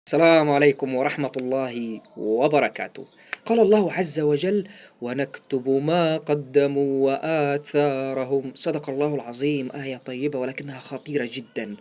السلام عليكم ورحمة الله وبركاته. قال الله عز وجل: ونكتب ما قدموا وآثارهم. صدق الله العظيم. آية طيبة ولكنها خطيرة جدا.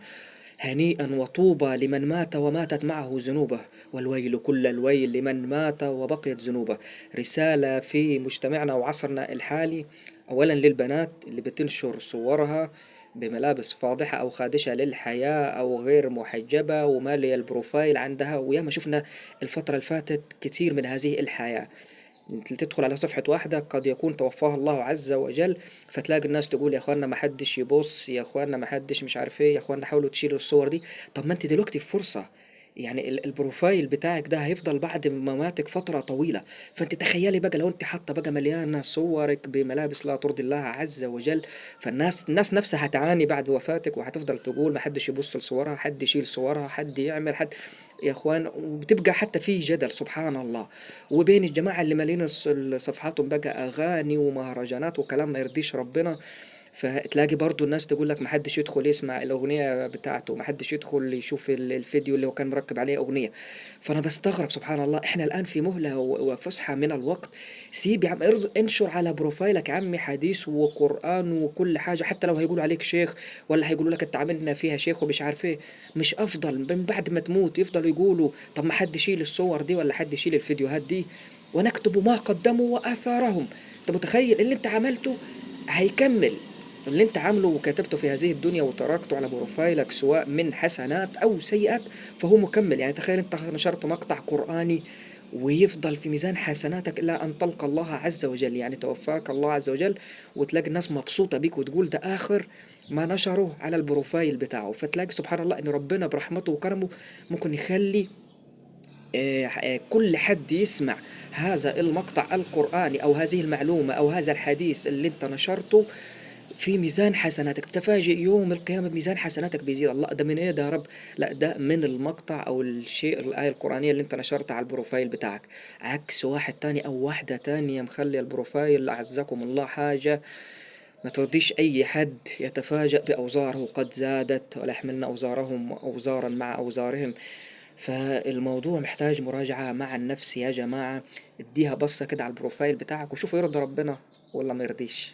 هنيئا وطوبى لمن مات وماتت معه ذنوبه، والويل كل الويل لمن مات وبقيت ذنوبه. رسالة في مجتمعنا وعصرنا الحالي، أولا للبنات اللي بتنشر صورها بملابس فاضحة أو خادشة للحياة أو غير محجبة ومالية ال profile عندها، وياما شفنا الفترة اللي فاتت كتير من هذه الحياة. انت تدخل على صفحة واحدة قد يكون توفاها الله عز وجل، فتلاقي الناس تقول يا اخوانا ما حدش يبص، يا اخوانا ما حدش مش عارف ايه، يا اخوانا حاولوا تشيلوا الصور دي. طب ما انت دلوقتي في فرصة، يعني ال profile بتاعك ده هيفضل بعد مماتك فترة طويلة، فانت تخيلي بقى لو انت حاطة بقى مليانة صورك بملابس لا ترضي الله عز وجل، فالناس الناس نفسها هتعاني بعد وفاتك، وهتفضل تقول ما حدش يبص لصورها، حد يشيل صورها، حد يعمل، حد يا اخوان، وبتبقى حتى في جدل سبحان الله. وبين الجماعة اللي مالين صفحاتهم بقى أغاني ومهرجانات وكلام ما يرضيش ربنا، فتلاقي برضو الناس تقول لك ما حدش يدخل يسمع الأغنية بتاعته، ما حدش يدخل يشوف الفيديو اللي هو كان مركب عليه أغنية. فأنا بستغرب سبحان الله، إحنا الآن في مهلة وفسحة من الوقت. سيب يا عم، انشر على profile ك يا عمي حديث وقرآن وكل حاجة، حتى لو هيقولوا عليك شيخ ولا هيقولوا لك انت عاملنا فيها شيخ ومش عارف ايه، مش أفضل من بعد ما تموت يفضلوا يقولوا طب ما حد يشيل الصور دي ولا حد يشيل الفيديوهات دي. ونكتب ما قدموا وآثارهم. انت متخيل اللي انت عملته هيكمل اللي انت عامله وكتبته في هذه الدنيا وتركته على profile ك سواء من حسنات او سيئات فهو مكمل. يعني تخيل انت نشرت مقطع قرآني ويفضل في ميزان حسناتك الى ان تلقى الله عز وجل، يعني توفاك الله عز وجل وتلاقي الناس مبسوطة بيك وتقول ده اخر ما نشره على ال profile بتاعه. فتلاقي سبحان الله ان ربنا برحمته وكرمه ممكن يخلي كل حد يسمع هذا المقطع القرآني أو هذه المعلومة أو هذا الحديث اللي انت نشرته في ميزان حسناتك. تفاجئ يوم القيامة بميزان حسناتك بيزيد. الله، ده من ايه ده يا رب؟ لا، ده من المقطع او الشيء، الآية القرآنية اللي انت نشرتها على ال profile بتاعك. عكس واحد تاني او واحدة تانية مخلي ال profile أعزكم الله حاجة ما ترضيش أي حد، يتفاجأ بأوزاره قد زادت ولا يحملن أوزارهم أوزارا مع أوزارهم. فالموضوع محتاج مراجعة مع النفس يا جماعة. اديها بصة كده على ال profile بتاعك وشوف يرضي ربنا ولا ما يرضيش.